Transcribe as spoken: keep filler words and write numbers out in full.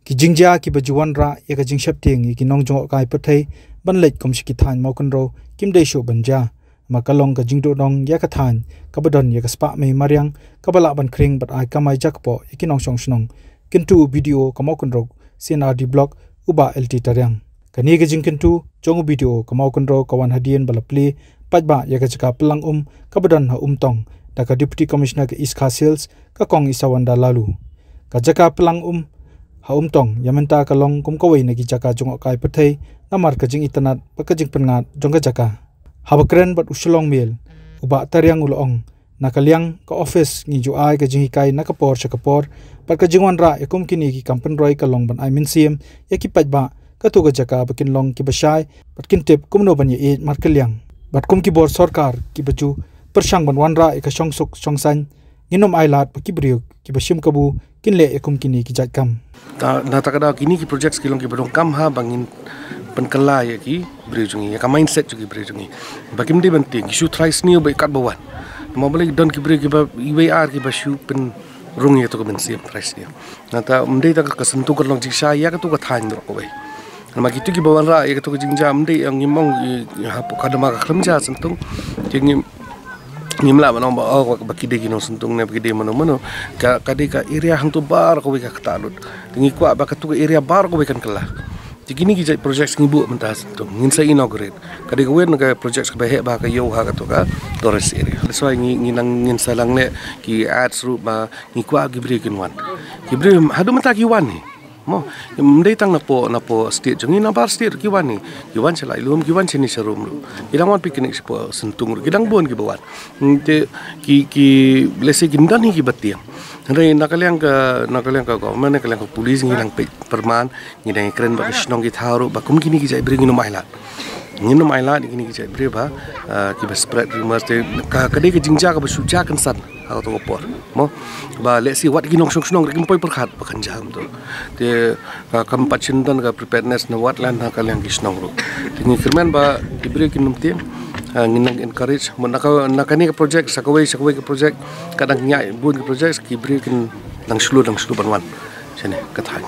Ki jingjia kiba ju wanrah ïa ka jingsheptieng ïa ki nongjngohkai pyrthei ban leit kum sha ki thaiñ Mawkynrew kim dei shuh ban jia. Ma ka long ka jingduhnong ïa ka thaiñ kaba don ïa ka spah mei mariang kaba lah ban khring bad ai kamai jakpoh ïa ki nongshong shnong. Kyntu u B D O ka Mawkynrew C&RD Block u Bah L T Tariang. Kane ka jingkyntu jong u B D O ka Mawkynrew ka wan hadien ba la plie paidbah ïa ka jaka pynlang um kaba don ha Umtong da ka Deputy Commissioner ka East Khasi Hills ka Kong Isawanda Laloo. Ka jaka pynlang um ha Umtong ïa mynta ka long kum kawei na ki jaka jngohkai pyrthei namar ka jingitynnad bad ka jingpynngat jong ka jaka. Haba kren bad u Shillong Mail, u Bah Tariang u la ong, na ka liang ka office ngi ju ai ka jinghikai na ka por sha ka por bad ka jingwanrah ïa kum kine ki kam pynroi ka long ban ai mynsiem ïa ki paidbah, kato ka jaka ba kin long kiba shai bad kin tip kumno ban ïaieit markylliang. Bad kum ki bor sorkar kiba ju pyrshang ban wanrah ïa ka shongsuk shongsaiñ, ngin ym ailad ba ki briew kiba shim kabu kin leh ïa kum kine ki jait kam. Ta, na ta ka daw kine ki projects ki long kiba donkam ha ba ngin pynkylla ïa ki briew jong ngi, ïa ka mindset jong ki briew jong ngi. Ba kim dei ban tieng, ki shu trai sniew ba ïa kat ba wan. Namar balei don ki briew kiba iwei ar kiba shu pynrung ïa kato ka mynsiem trai sniew. Na ta ym dei tang ka Syntung kan long jingshai ïa kato ka thaiñ baroh kawei. Namar kito kiba wanrah ïa kato ka jingjia ym dei ïa ngim ong i, i hapoh ka dama ka khlem jia Syntung. Te ngim, ngim lah ban ong ba, oh, ba ki dei ki nong Syntung ne ba ki dei mano mano. Ka, ka dei ka area hangto baroh kawei ka ktah lut. Te ngi kwah ba kato ka area baroh kawei kan kylla. Te kine ki jait projects ngi buh mynta Syntung, ngin sa inaugurate. Ka dei kawei na ka projects kaba heh bha ka ïew ha kato ka tourist area. That's why ngi, ngi nang, ngin sa lang leh ki ads ruh ba ngi kwah ki briew kin wan. Ki briew haduh mynta ki wan hi. Mo, ym dei tang napoh, napoh state jong ngi, nabar state ki wan hi. Ki wan sha Lailum, ki wan shane sharum ruh. Ki dang wan picnic shapoh Syntung ruh. Ki dang bun kiba wan. Hmm, te ki, ki, let's say, kin don hi kiba tieng. Hynrei na ka liang ka, na ka liang ka government, na ka liang ka police ngi dang peit pyrman, ngi dang kren bad ka shnong ki thaw ruh ba kum kine ki jait briew ngin ym ailad. Ngin ym ailad ïa kine ki jait briew ba, ah, kiba spread rumors te ka, ka dei ka jingjia kaba shu jia kynsan ha kato ka por. Mo, ba let's say wat ki nongshong shnong ruh kim poi pyrkhat ba kan jia kumto. Te, ah, kam pat shym don ka preparedness na wat lane na ka liang ki shnong ruh. Te ngi kyrmen ba ki briew kin ym tieng, ah, ngin nang encourage. Mo na ka, na kane ka project, sa kawei, sa kawei ka project, ka dang ñiah bun ki project, ki briew kin dang shlur, dang shlur ban wan shane ka thaiñ.